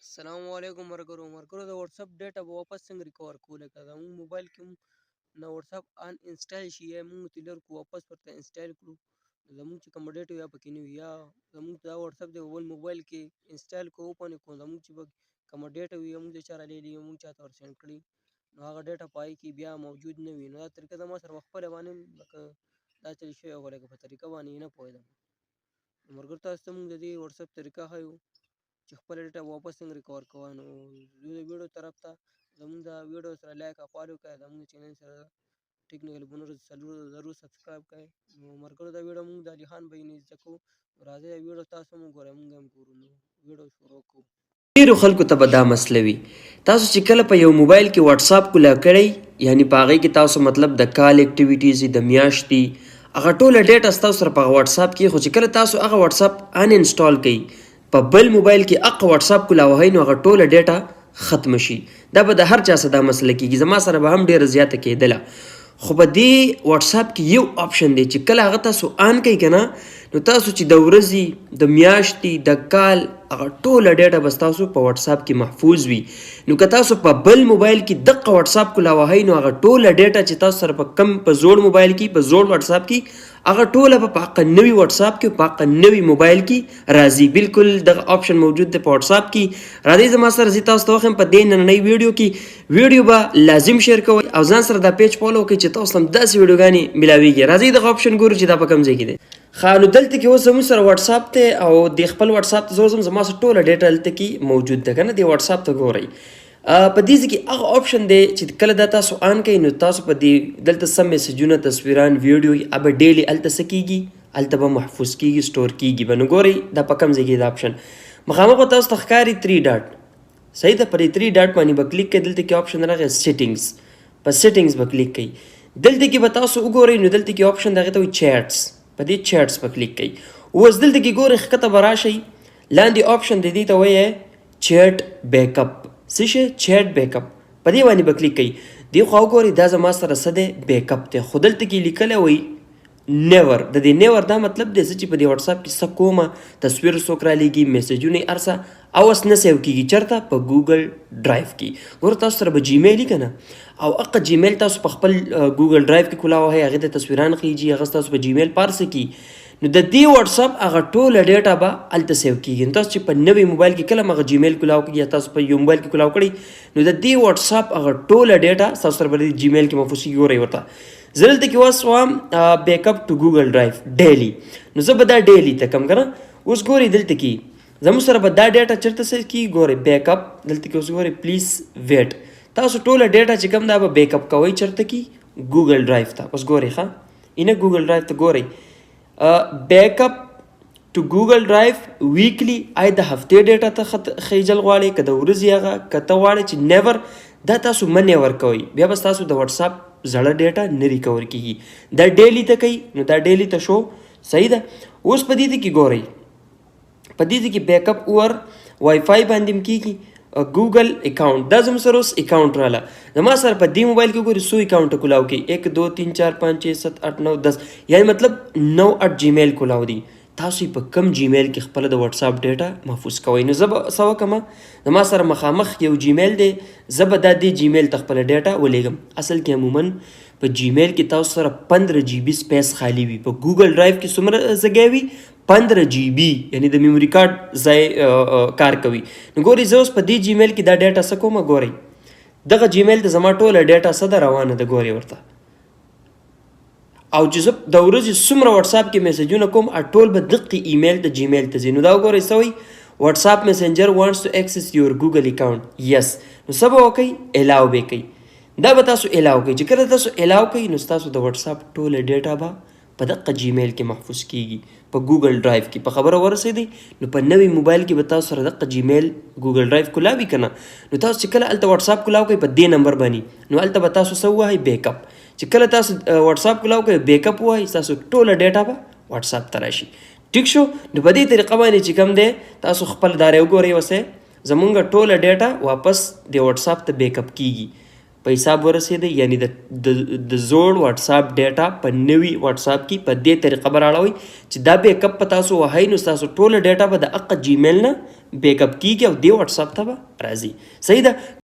السلام علیکم مرګرو مرګرو، د واتس اپ ډیټا به واپس څنګه ریکور کوو؟ لکه زموږ موبایل کې نه واتس اپ ان انسټال شي، یا موږ ترې لر کړو، واپس ورته انسټال کړو، زموږ چې کومه ډیټا یا پکې نه وي، یا زموږ دا واتس اپ دی بل موبایل کې انسټال کوو، اوپن یې کړو، زموږ چې به کومه ډیټا وي، موږ چې چا رالیږلي، موږ چاته ور سینډ کړي، نو هغه ډیټا په هغې کې بیا موجود نه وي. نو دا طریقه زما سره په خپله باندې لکه دا چل شوی، خو لکه په طریقه باندې یې نه پوهېدم. ملګرو، تاسو ته موږ د دې واتس اپ طریقه ښیو چې خپله ډیټا واپس څنګه ریکور کوه. نو زه د ویډیو طرف ته، زموږ د ویډیو سره لایک او فالو کړئ، زموږ چینل سره ټیکنیکل بونر ضرور سبسکرایب کړئ. نو ملګرو، دا ویډیو موږ د علي خان بھائی نه زده کوو. راځئ، دا ویډیو تاسو هم وګورئ، موږ هم ګورو. نو ویډیو شروع کوو. ډیرو خلکو ته به دا مسله وي، تاسو چې کله په یو موبایل کې واتس اپ کولا کړئ، یعنی په هغې کې تاسو مطلب د کال اکټیویټیز، د میاشتې هغه ټوله ډیټا ستاسو سره په هغه واتس اپ کې، خو چې کله تاسو هغه واتس اپ ان انسټال کړئ، په بل موبایل کې هغه واتس اپ کولا وهئ، نو هغه ټوله ډیټا ختم شي. دا به د هر چا سره دا مسله کیږي، زما سره به هم ډیره زیاته کېدله. خو په دې واتس اپ کې یو آپشن دی چې کله هغه تاسو آن کړئ که نه، نو تاسو چې د ورځې، د میاشتې، د کال هغه ټوله ډیټا به ستاسو په واتس اپ کې محفوظ وي. نو که تاسو په بل موبایل کې دقه واتس اپ کولا وهئ، نو هغه ټوله ډیټا چې تاسو سره په کم په زوړ موبایل کې، په زوړ واتس اپ کې، هغه ټوله به په هغه نوي واتس اپ کې، په هغه نوي موبایل کې راځي. بالکل دغه آپشن موجود دی په واتس اپ کې. راځئ زما سره، زه تاسو ته وښیم په دې نننۍ ویډیو کې. ویډیو به لازم شیر کوئ او ځان سره دا پیج فالو کړئ چې تاسو هم داسې ویډیوګانې ملاویږي. راځئ، دغه آپشن ګورو چې دا په کوم ځای کې دی. ښه، نو دلته کې اوس زموږ سره واتس اپ دی او د خپل واتس اپ ته زه ځم. زما سره ټوله ډیټا دلته کې موجود ده که نه؟ دې واتس اپ ته ګورئ، په دې ځای کې هغه آپشن دی چې کله دا تاسو آن کړئ، نو تاسو په دې دلته سم میسجونه، تصویران، ویډیو به ډیلی هلته څه کیږي؟ هلته به محفوظ کیږي، سټور کیږي به. نو ګورئ، دا په کوم ځای کې دا آپشن مخامخ به تاسو ته ښکاري، 3 ډاټ، صحیح ده؟ په دې 3 ډاټ باندې به کلیک کړئ. دلته کې آپشن راغی سیټینګز، په سیټینګز به کلیک کړئ. دلته کې به تاسو وګورئ، نو دلته کې آپشن دغه ته وایي چیټس، په دې چیټس به کلیک کړئ. اوس دلته کې ګورئ، ښکته به راشئ، لاندې آپشن دی، دې ته وایي چیټ بیک اپ. څه شی؟ چیټ بیک اپ. په دې باندې به کلیک کړئ. دې خوا وګورئ، دا زما سره څه دی؟ بیک اپ دی، خو دلته کې لیکلی وایي نیور. د دې نیور دا مطلب دی چې په دې واتس اپ کې څه کومه تصویر څوک رالیږي، میسجونه، هر څه اوس نه سیو کیږي. چرته؟ په ګوګل ډرایو کې. ګوره، تاسو سره به جیمیل که نه، او هغه جیمیل تاسو په خپل ګوګل ډرایو کې کولا وهئ، هغې ته تصویران خیږي، هغه ستاسو په جیمیل پارسه کی، نو د دې واتس اپ هغه ټوله ډیټا به هلته سیو کیږي. نو تاسو چې په نوي موبایل کې کله هغه جیمیل کولاو کړي یا تاسو په یو موبایل کې کولاو کړئ، نو د دې واتس اپ هغه ټوله ډیټا تاسو سره په جیمیل کې محفوظ کیږي. ګورئ ورته، زه دلته کې اوس وایم بیک اپ ټو ګوګل ډرایو ډیلی، نو زه به دا ډیلی ته کم کنه. اوس ګورئ، دلته کې زموږ سره به دا ډیټا چېرته سیو کیږي؟ ګورئ، بیک اپ دلته کې اوس ګورئ، پلیز ویټ. تاسو ټوله ډیټا چې کوم دا به بیک اپ کوئ چېرته کې؟ ګوګل ډرایو ته. اوس ګورئ، ښه، اینه ګوګل ډرایو ته ګورئ، بیک اپ ټو ګوګل ډرایو ویکلی. آی د هفتې ډیټا ته خیجل غواړئ که د ورځې؟ هغه که ته غواړې چې نیور، دا تاسو مه نیور کوئ، بیا به تاسو د واتس اپ زړه ډیټا نه ریکور کیږي. دا ډیلی ته کوي، نو دا ډیلی ته شو، صحیح ده. اوس په دې کې ګورئ، په دې کې بیک اپ اور وای فای باندې هم کیږي، ګوګل اکاونټ. دا زموږ سره اوس اکاونټ رااله. زما سره په دې موبایل کې ګوري څو اکاونټ کولاو کې، 1، 2، 3، 4، 5، 6، 7، 8، 9، 10، یعنی مطلب 9 8 جیمیل کولاو دي. تاسو په کم جیمیل کې خپل د واتس اپ ډیټا محفوظ کوئ؟ نو زه به څه وکړم؟ زما سره مخامخ یو جیمیل دی، زه به دا دې جیمیل ته خپله ډیټا ولیږم. اصل کې عموما په جیمیل کې تاسو سره 15 جی بي سپیس خالی وي. په ګوګل ډرایو کې څومره ځای وي؟ 15 جی بي، یعنی د میموري کارت ځای کار کوي. نو ګورئ، زه اوس په دې جیمیل کې دا ډیټا څه کوم؟ ګورئ، دغه جیمیل ته زما ټوله ډیټا څه ده؟ روانه ده. ګورئ ورته، او چې زه د ورځې څومره واتس اپ کې میسجونه کوم، ټول به دقې ایمیل ته، جیمیل ته ځي. نو دا وګورئ څه وایي: WhatsApp Messenger wants to access your Google account، yes. نو څه به وکئ؟ الاو به کوئ. دا به تاسو الاو کوئ. چې کله تاسو الاو کوئ، نو ستاسو د واتس اپ ټوله ډیټا به په دقه جیمیل کې محفوظ کیږي، په ګوګل ډرایو کې. په خبره ورسېدئ؟ نو په نوي موبایل کې به تاسو سره دقه جیمیل ګوګل ډرایو کولاوي که نه؟ نو تاسو چې کله هلته واتس اپ کولاو کوئ په دې نمبر باندې، نو هلته به تاسو څه ووهئ؟ بیک اپ. چې کله تاسو واتس اپ کولاو کوئ، بیک اپ ووهئ، ستاسو ټوله ډیټا به واتس اپ ته راشي. ټیک شو؟ نو په دې طریقه باندې چې کوم دی، تاسو خپل دارې وګورئ، اوسه زمونږ ټوله ډیټا واپس د واتس اپ ته بیک اپ کیږي. په حساب ورسېده؟ یعنی د زوړ واتس اپ ډیټا په نوي واتس اپ کې په دې طریقه به راړوئ چې دا بیک اپ په تاسو وهئ، نو ستاسو ټوله ډیټا به د اقه جیمیل نه بیک اپ کیږي او دې واتس اپ ته به راځي. صحیح ده؟